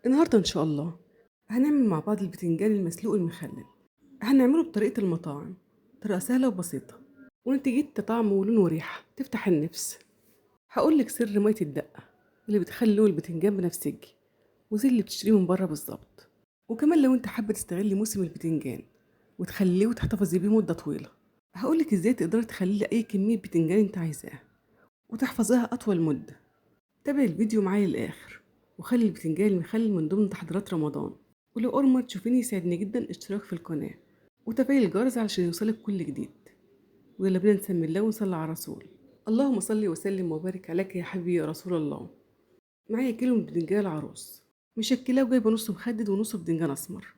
النهاردة إن شاء الله هنعمل مع بعض البتنجان المسلوق المخلل. هنعمله بطريقة المطاعم، طريقة سهلة وبسيطة ونتيجة طعم ولون وريحة تفتح النفس. هقولك سر مية الدقة اللي بتخلي لون البتنجان بنفسجي وزي اللي بتشتريه من بره بالظبط. وكمان لو انت حابة تستغلي موسم البتنجان وتخليه وتحتفظي بيه مدة طويلة، هقولك ازاي تقدري تخلي اي كمية بتنجان انت عايزاها وتحفظيها اطول مدة. تابعي الفيديو معايا للآخر وخلي البتنجان المخلل من ضمن تحضيرات رمضان. ولو أول مرة تشوفيني يسعدني جدا اشتراك في القناة وتفعيل الجرس علشان يوصلك كل جديد. ويلا بينا نسمي الله ونصلي على رسول. اللهم صل وسلم وبارك عليك يا حبيبي يا رسول الله. معايا كيلو من بتنجان العروس مشكلاه وجايبه نصه مخدد ونصه بتنجان اسمر،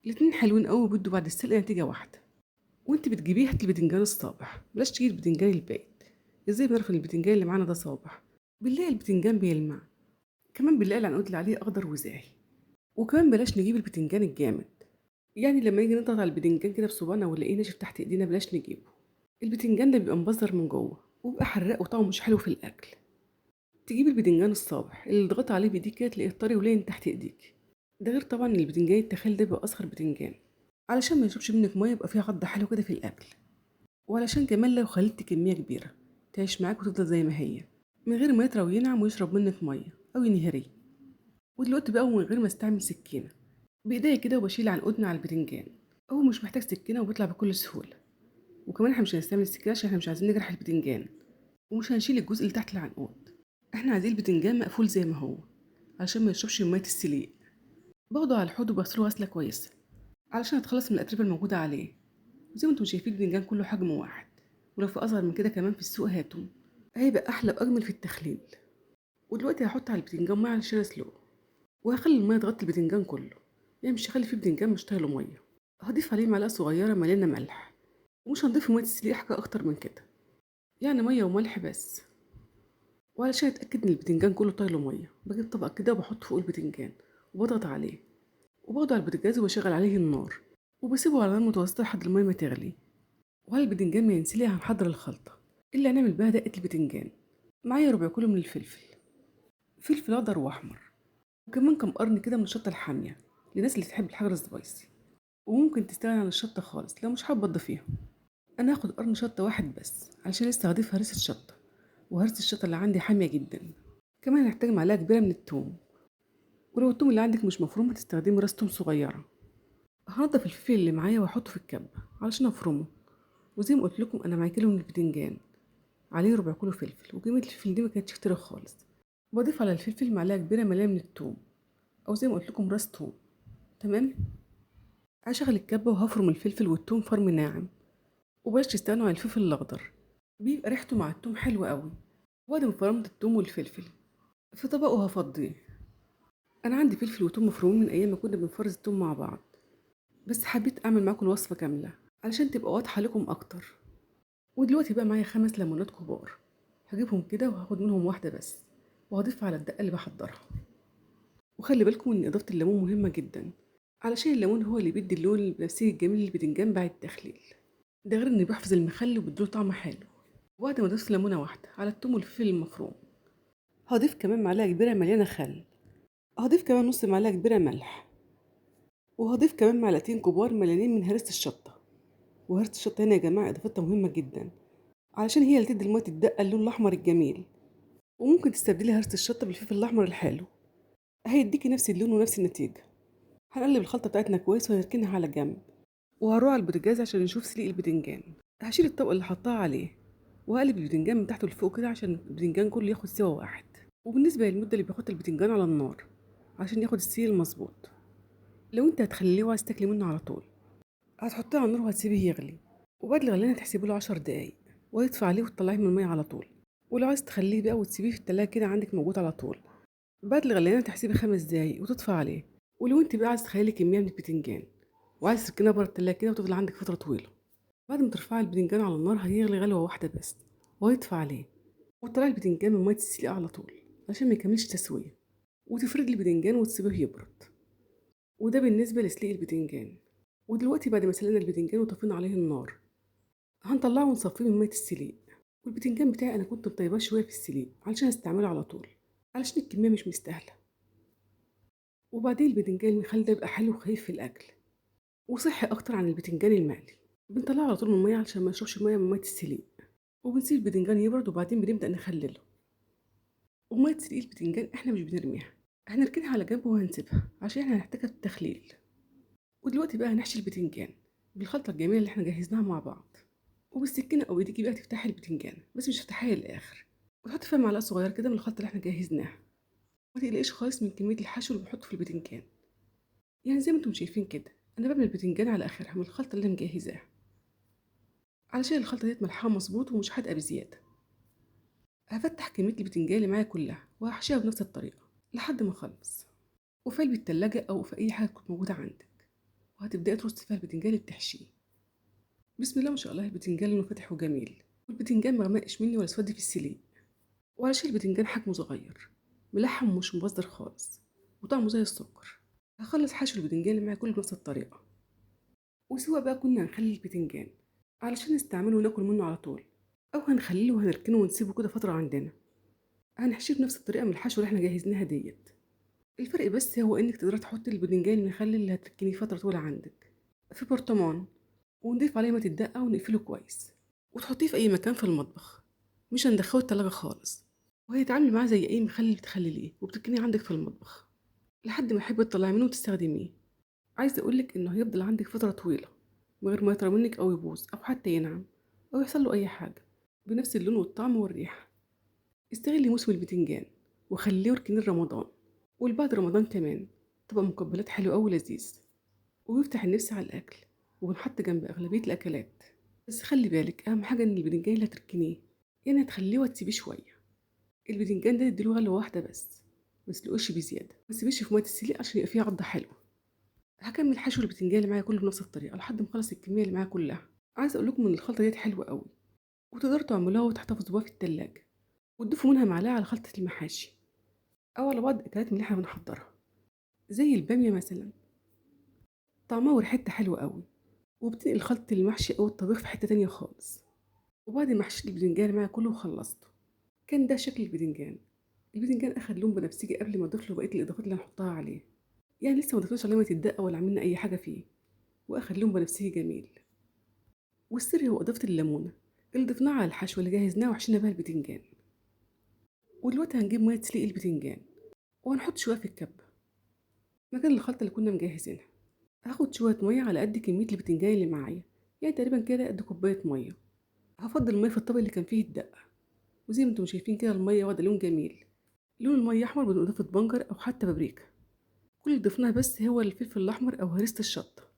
الاتنين حلوين قوي وبيدوا بعد السلق نتيجة واحدة. وانت بتجيبيه هاتي البتنجان الصابح، بلاش تجيبي البتنجان البايت. ازاي بنعرف ان البتنجان اللي معانا ده صابح؟ بنلاقي البتنجان بيلمع، كمان بنلاقي العنقود اللي عليه اخضر وزاهي. وكمان بلاش نجيب البتنجان الجامد، يعني لما نيجي نضغط على البتنجان كده بصبعنا ونلاقيه ناشف تحت ايدينا بلاش نجيبه. البتنجان ده بيبقى مبزر من جوه وبيبقى حراق وطعمه مش حلو في الاكل. تجيب البتنجان الصابح اللي تضغطي عليه بايديك كده تلاقيه طري ولين تحت ايديك. ده غير طبعا ان البتنجان التخيل ده بيبقى اصغر بتنجان علشان ما يشربش منك مية، يبقى فيه عضه حلوة كده في الاكل. وعلشان كمان لو خليتي كمية كبيرة تعيش معاك وتفضل زي ما هي من غير ما يطرى وينعم ويشرب منك مية او ينهري. ودلوقتي بقى ومن غير ما استعمل سكينة بايديا كده وبشيل عنقودنا على البتنجان، هو مش محتاج سكينة وبيطلع بكل سهولة. وكمان احنا مش هنستعمل السكينة عشان احنا مش عايزين نجرح البتنجان، ومش هنشيل الجزء اللي تحت العنقود، احنا عايزين البتنجان مقفول زي ما هو علشان ما يشربش من مية السليق. باخده على الحوض وبغسله غسله كويسة علشان اتخلص من الاتربه الموجودة عليه. وزي ما انتم شايفين البتنجان كله حجم واحد، ولو في اصغر من كده كمان في السوق هاتوا، هيبقى احلى واجمل في التخليل. ودلوقتي هحط على البتنجان مية علشان اسلقه، وهخلي المية تغطي البتنجان كله، يعني مش هخلي فيه بتنجان مش طايله مية. هضيف عليه معلقه صغيرة مليانة ملح، ومش هنضيف مية السليق حاجة اكتر من كده، يعني مية وملح بس. وعلشان اتاكد ان البتنجان كله طايله مية بجيب طبق كده وبحطه فوق البتنجان وبضغط عليه، وباخده على البوتاجاز وبشغل عليه النار وبسيبه على نار متوسطه لحد المية ما تغلي. وعلى البتنجان ما ينسلق هنحضر الخلطة اللي هنعمل بيها دقه البتنجان. معايا ربع كيلو من الفلفل، فلفل اخضر واحمر، وكمان كم قرن كده من الشطه الحامية للناس اللي تحب الحاجة السبايسي، وممكن تستغني عن الشطه خالص لو مش حابة تضيفيها. انا هاخد قرن شطه واحد بس علشان لسه هضيف هرسه شطه، وهرسه الشطه اللي عندي حامية جدا. كمان هنحتاج معلقه كبيرة من الثوم، ولو الثوم اللي عندك مش مفروم هتستخدمي راس ثوم صغيرة. هنضف الفلفل اللي معايا واحطه في الكبه علشان افرمه. وزي ما قلت لكم انا معايا كيلو من البتنجان عليه ربع كيلو فلفل، وكمية الفلفل دي ما كانتش كتيرة خالص. بضيف على الفلفل معلقه كبيرة مليانة من الثوم، او زي ما قلت لكم راس ثوم. تمام، هشغل الكبه وهفرم الفلفل والثوم فرم ناعم. وبلاش تستغنوا عن الفلفل الاخضر، بيبقى ريحته مع الثوم حلوة قوي. وبعد ما فرمت الثوم والفلفل في طبق وهفضيه. انا عندي فلفل وثوم مفرومين من ايام ما كنا بنفرز الثوم مع بعض، بس حبيت اعمل معاكم الوصفة كاملة علشان تبقى واضحة لكم اكتر. ودلوقتي بقى معايا 5 ليمونات كبار، هجيبهم كده وهاخد منهم واحدة بس وهضيفها على الدقة اللي بحضرها. وخلي بالكم ان اضافه الليمون مهمة جدا علشان الليمون هو اللي بيدي اللون البنفسجي الجميل للبتنجان بعد التخليل، ده غير انه بيحفظ المخلل وبيديله طعم حلو. وبعد ما ضفت ليمونه واحدة على الثوم والفلفل المفروم هضيف كمان معلقه كبيرة مليانة خل، هضيف كمان نص معلقه كبيرة ملح، وهضيف كمان معلقتين كبار مليانين من هرسه الشطه. وهرسه الشطه هنا يا جماعة اضافتها مهمة جدا علشان هي اللي تدي المية الدقة اللون الاحمر الجميل. وممكن تستبدلي هرسه الشطه بالفلفل الاحمر الحلو، هيديكي نفس اللون ونفس النتيجة. هنقلب الخلطة بتاعتنا كويس وهنركنها على جنب. وهروح على البوتاجاز عشان نشوف سليق البتنجان. هشيل الطبق اللي حطاه عليه وهقلب البتنجان من تحت لفوق كده عشان البتنجان كله ياخد سوا واحد. وبالنسبة للمدة اللي بياخدها البتنجان على النار عشان ياخد السيل المظبوط، لو انت هتخليه وعايز تاكلي منه على طول هتحطيه على النار وهتسيبيه يغلي، وبعد الغليان هتحسبي له 10 دقايق وهيطفي عليه وتطلعيه من المية على طول. ولو عايز تخليه بقى وتسيبيه في التلاجة كده عندك موجود على طول، بعد الغليان هتحسبي 5 دقايق وتطفي عليه. ولو انت بقى عايز تخلي كمية من البتنجان وعايز تركنها بره التلاجة كده وتفضل عندك فترة طويلة، بعد ما ترفعي البتنجان على النار هيغلي غلوه واحدة بس وهيطفي عليه، وتطلعي البتنجان من مية السليق على طول عشان ما يكملش تسويه، وتفردي البتنجان وتسيبيه يبرد. وده بالنسبة لسليق البتنجان. ودلوقتي بعد ما سلقنا البتنجان وطفينا عليه النار هنطلعه ونصفيه من مية السليق. والبتنجان بتاعي انا كنت مطيباه شوية في السليق علشان استعمله على طول، علشان الكمية مش مستاهلة. وبعدين البتنجان المخلل ده بيبقى حلو وخفيف في الأكل وصحي أكتر عن البتنجان المقلي. بنطلعه على طول من المية علشان ما يشربش مية من مية السليق، وبنسيب البتنجان يبرد وبعدين بنبدأ نخلله. ومية سليق البتنجان احنا مش بنرميها، هنركنها على جنب وهنسيبها عشان احنا هنحتاجها في التخليل. ودلوقتي بقى هنحشي البتنجان بالخلطة الجميلة اللي احنا جهزناها مع بعض. وبالسكينة أو ايديكي بقى تفتحي البتنجان، بس مش تفتحيها للآخر، وتحطي فيها معلقة صغيرة كده من الخلطة اللي احنا جهزناها. ما تقلقيش خالص من كمية الحشو اللي بنحطه في البتنجان، يعني زي ما انتم شايفين كده انا بعمل البتنجان على اخرها من الخلطة اللي مجهزاها، علشان الخلطة ديت ملحها مظبوط ومش حادقة بزيادة. هفتح كمية البتنجان اللي معايا كلها وهحشيها بنفس الطريقة لحد ما اخلص. وفي علبة التلاجة او في اي حاجة تكون موجودة عندك، وهتبدأي ترصي فيها البتنجان اللي بتحشيه. بسم الله ما شاء الله البتنجان لونه فاتح وجميل، والبتنجان ما غمقش مني ولا اسود في السليق. وعلشان البتنجان حجمه صغير ملحم ومش مبذر خالص وطعمه زي السكر. هخلص حشو البتنجان اللي معايا كله بنفس الطريقة. وسواء بقى كنا هنخلي البتنجان علشان نستعمله وناكل منه على طول، او هنخليه وهنركنه ونسيبه كده فترة عندنا، هنحشيه بنفس الطريقة من الحشو اللي احنا جهزناها ديت. الفرق بس هو انك تقدري تحطي البتنجان المخلل اللي هتركنيه فترة طويلة عندك في برطمان، ونضيف عليه مية الدقة ونقفله كويس، وتحطيه في اي مكان في المطبخ، مش هندخله التلاجة خالص، وهيتعامل معاه زي اي مخلل بتخلليه وبتركنيه عندك في المطبخ لحد ما تحبي تطلعي منه وتستخدميه. عايزه اقولك انه هيفضل عندك فترة طويلة من غير ما يطرى منك او يبوظ او حتى ينعم او يحصل له اي حاجة، بنفس اللون والطعم والريحه. استغلي موسم البتنجان وخليه وركنيه رمضان والبعد رمضان كمان، تبقى مقبلات حلوة قوي ولذيذ وبيفتح النفس على الاكل، وبنحط جنب اغلبية الاكلات. بس خلي بالك اهم حاجة ان البتنجان اللي هتركنيه يعني هتخليه وتسيبيه شوية. البتنجان ده تديله غلوه واحدة بس، ما تسلقوش بزيادة، ما تسيبيش في مية السليق عشان يبقى فيه عضه حلوة. هكمل حشو البتنجان اللي معايا كله بنفس الطريقة لحد ما اخلص الكمية اللي معايا كلها. عايزه اقول لكم ان الخلطة ديت حلوة قوي، وتقدروا تعملوها وتحتفظوا بيها في التلاجة، وتضيفوا منها معلقه على خلطه المحاشي او على بعض الاكلات اللي احنا بنحضرها زي الباميه مثلا، طعمها وريحتها حلوة قوي، وبتنقل خلطه المحشي او الطبيخ في حتة تانية خالص. وبعد ما حشيت البتنجان اللي معايا كله وخلصته، كان ده شكل البتنجان. البتنجان اخد لون بنفسجي قبل ما اضيف له بقية الاضافات اللي هنحطها عليه، يعني لسه ما ضفناش عليه مية الدقة ولا عملنا اي حاجة فيه، واخد لون بنفسجي جميل. والسر هو اضافه الليمونه اللي ضفناها على الحشو اللي جهزناه وحشينا بها البتنجان. ودلوقتي هنجيب مية سليق البتنجان وهنحط شوية في الكبه مكان الخلطة اللي كنا مجهزينها. هاخد شوية مية على قد كمية البتنجان اللي معايا، يعني تقريبا كده قد كوباية مية. هفضل المية في الطبق اللي كان فيه الدقة، وزي ما انتم شايفين كده المية واخده لون جميل، لون المية احمر بدون اضافه بنجر او حتى بابريكا. كل اللي ضفناه بس هو الفلفل الاحمر او هريسه الشطه،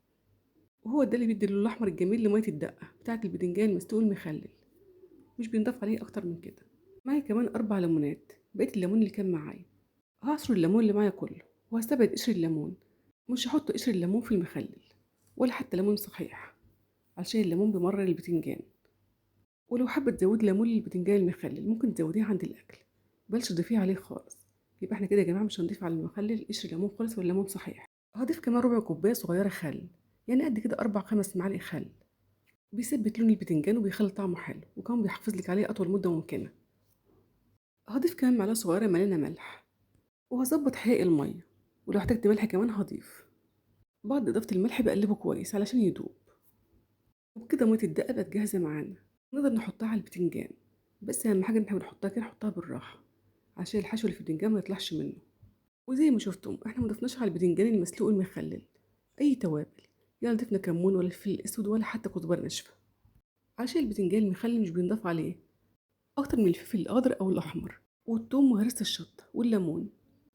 وهو ده اللي بيدي اللون الاحمر الجميل لمية الدقة بتاعه البتنجان المسلوق المخلل، مش بينضاف عليه اكتر من كده. معايا كمان 4 ليمونات، بقية الليمون اللي كان معايا. هعصر الليمون اللي معايا كله وهستبعد قشر الليمون، مش هحط قشر الليمون في المخلل ولا حتى ليمون صحيح علشان الليمون بيمرر البتنجان. ولو حابة تزودي ليمون للبتنجان المخلل ممكن تزوديه عند الاكل، بلاش تضيفيه عليه خالص. يبقى احنا كده يا جماعة مش هنضيف على المخلل قشر ليمون خالص ولا ليمون صحيح. هضيف كمان ربع كوباية صغيرة خل، يعني قد كده 4-5 معالق خل، بيثبت لون البتنجان وبيخلي طعمه حلو، وكمان بيحافظ لك عليه اطول مده ممكنة. هضيف كمان معلقه صغيرة مليانة ملح، وهظبط حقيق المية، ولو احتجت ملح كمان هضيف. بعد اضافه الملح بقلبه كويس علشان يدوب. وبكده مية الدقة بقت جاهزة معانا، نقدر نحطها على البتنجان. بس اهم حاجة ان احنا بنحطها كده نحطها بالراحة عشان الحشو اللي في البتنجان ما يطلعش منه. وزي ما شفتم احنا ما ضفناش على البتنجان المسلوق المخلل اي توابل، يعني ضفنا كمون ولا الفلفل الاسود ولا حتى كزبره ناشفة، عشان البتنجان المخلل مش بينضاف عليه اكتر من الفلفل الاخضر او الاحمر والثوم وهرسه الشطه والليمون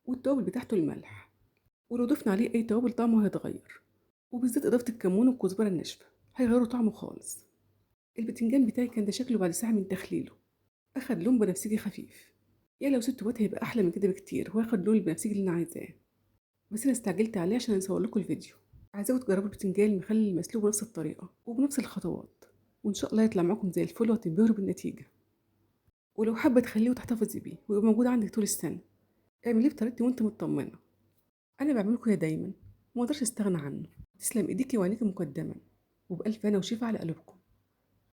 والتوابل بتاعته الملح. ولو ضفنا عليه اي توابل طعمه هيتغير، وبالذات اضافه الكمون والكزبره الناشفه هيغيروا طعمه خالص. البتنجان بتاعي كان ده شكله بعد ساعة من تخليله، اخد لون بنفسجي خفيف، يعني لو سبته وقت هيبقى احلى من كده بكتير وهاخد لون البنفسجي اللي انا عايزاه، بس انا استعجلت عليه عشان اصور لكم الفيديو. عايزاكم تجربوا البتنجان المخلل المسلوق بنفس الطريقة وبنفس الخطوات، وان شاء الله يطلع معاكم زي الفل وهتنبهروا بالنتيجة. ولو حابة تخليه وتحتفظي بيه ويبقى موجود عندك طول السنة، اعمليه بطريقتي وانت مطمنه. انا بعمله كده دايما وما اقدرش استغنى عنه. تسلم ايديكي وعينيكي مقدما، وبألف هنا وشفا على قلوبكم.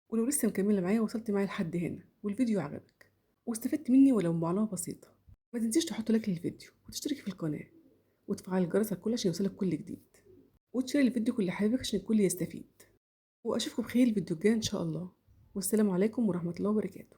ولو لسه مكملة معايا وصلت معايا لحد هنا والفيديو عجبك واستفدت مني ولو بمعلومة بسيطة، ما تنسيش تحط like للفيديو وتشتركي في القناة وتفعل الجرس على الكل عشان يوصلك كل جديد، وتشير الفيديو كل حبايبك عشان الكل يستفيد. واشوفكم بخير الفيديو الجاي ان شاء الله، والسلام عليكم ورحمة الله وبركاته.